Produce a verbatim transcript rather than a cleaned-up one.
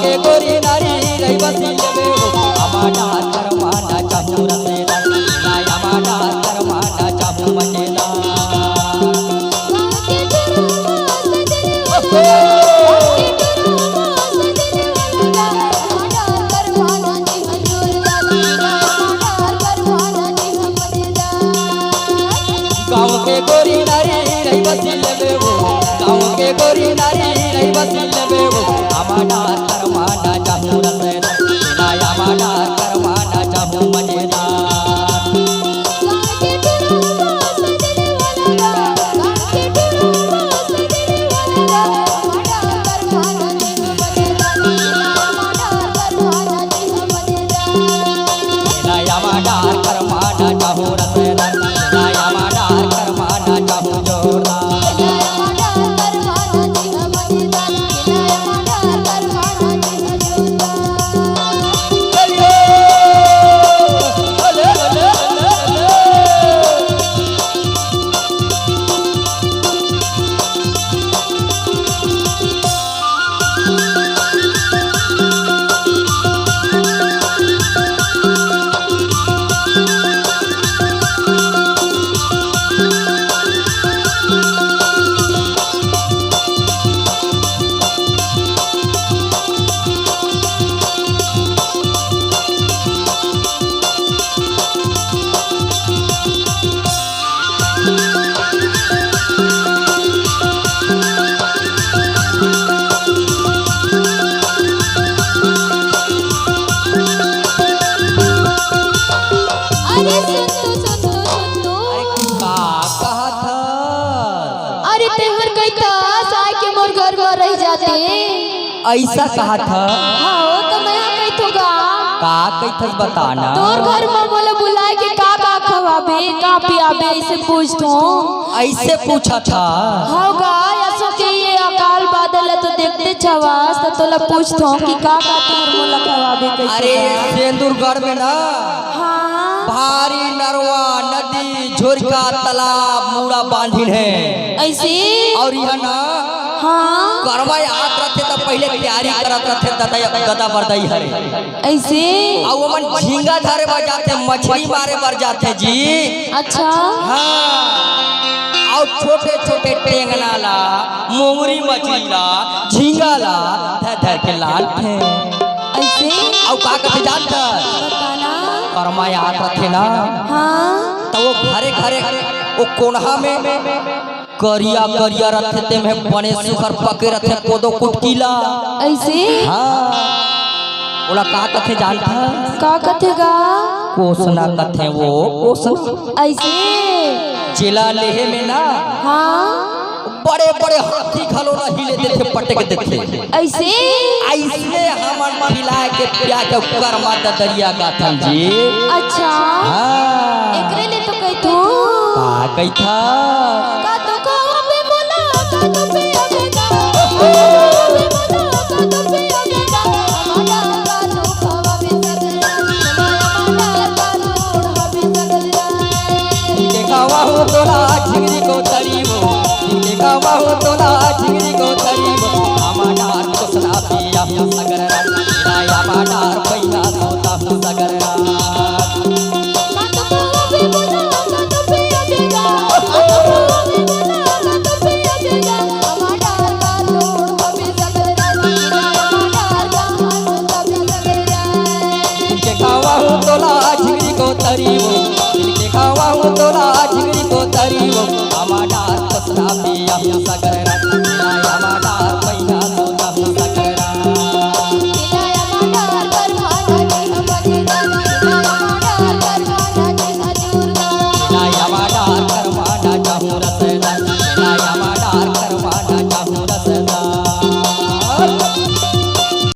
के गोरी नारी रही बसी लेबे वो, हमारा करमाना चाहू रसेदार, ना हमारा करमाना चाहू मजेदार। गाँव के गोरी नारी रही बसी लेबे वो, गाँव के गोरी नारी रही बसी लेबे वो, हमारा करमाना चाहू रसेदार, ना हमारा करमाना चाहू मजेदार। अरे सुन तो, सुन तो, सुन तो। अरे का कहत हस? अरे तेहर कहिथस आय के मोर घर म रह जाते। अइसा कहत हस? हाँ, त मैं कहिथों गा। का कहिथस बता ना। तोर घर म मोला बुलाय के का का खवाबे, का पियाबे, अइसे पूछथों। अइसे पूछत हस? हव गा, असो के ये अकाल बादल ल तो देखते हवस, त तोला पूछथों कि का का तोर मोला खवाबे कहिके। अरे, सेंदुरगढ़ में ना, हाँ। भारी नरवा, नदी, झोरका, तालाब, मुड़ा बांधिन हे। अइसे? अउ इहाँ ना, हाँ। करवा आत रथे त पहिले तैयारी करत रथे ददा, ददा बरदई हरे। अइसे? अउ ओमन झींगा धरे बर जाथे, मछरी मारे बर जाथे जी। अच्छा। हाँ। अउ छोटे-छोटे टेंगना ला, मोंगरी मछरी ला, झींगा ला धर-धर के लानथे। अइसे? अउ का कथे जानथस? बता ना। करवा आत रथे ना। हाँ। त ओ घरे-घरे, ओ कोनहा में करिया करिया रथे, तेमे बने सुघर पके रथे कोदो कुटकी ला। अइसे? हाँ। ओला का कथे जानथस? का कथे गा? कोसना कथे वो, कोसना। अइसे? जेला लेहे में ना, हाँ। बड़े बड़े हाथी घलो ला हिले देथे, पटक देथे। अइसे? अइसने हमन खिलाय के पियाय के करवा ददरिया गाथन जी। अच्छा। हाँ। एकरे ले तो कहिथों। का कहिथस? का तो खवाबे मोला, का तो पियाबे गा। इनके खवाहूँ तोला झिंगरी को तरी वो, इनके खवाहूँ तोला झिंगरी को तरी वो, हमारा कोसना पिया सगर रात, हमारा पैया सोता सगर रात। इनके खवाहूँ तोला झिंगरी को तरी वो, इनके खवाहूँ तोला झिंगरी को तरी वो, हमारा कोसना पिया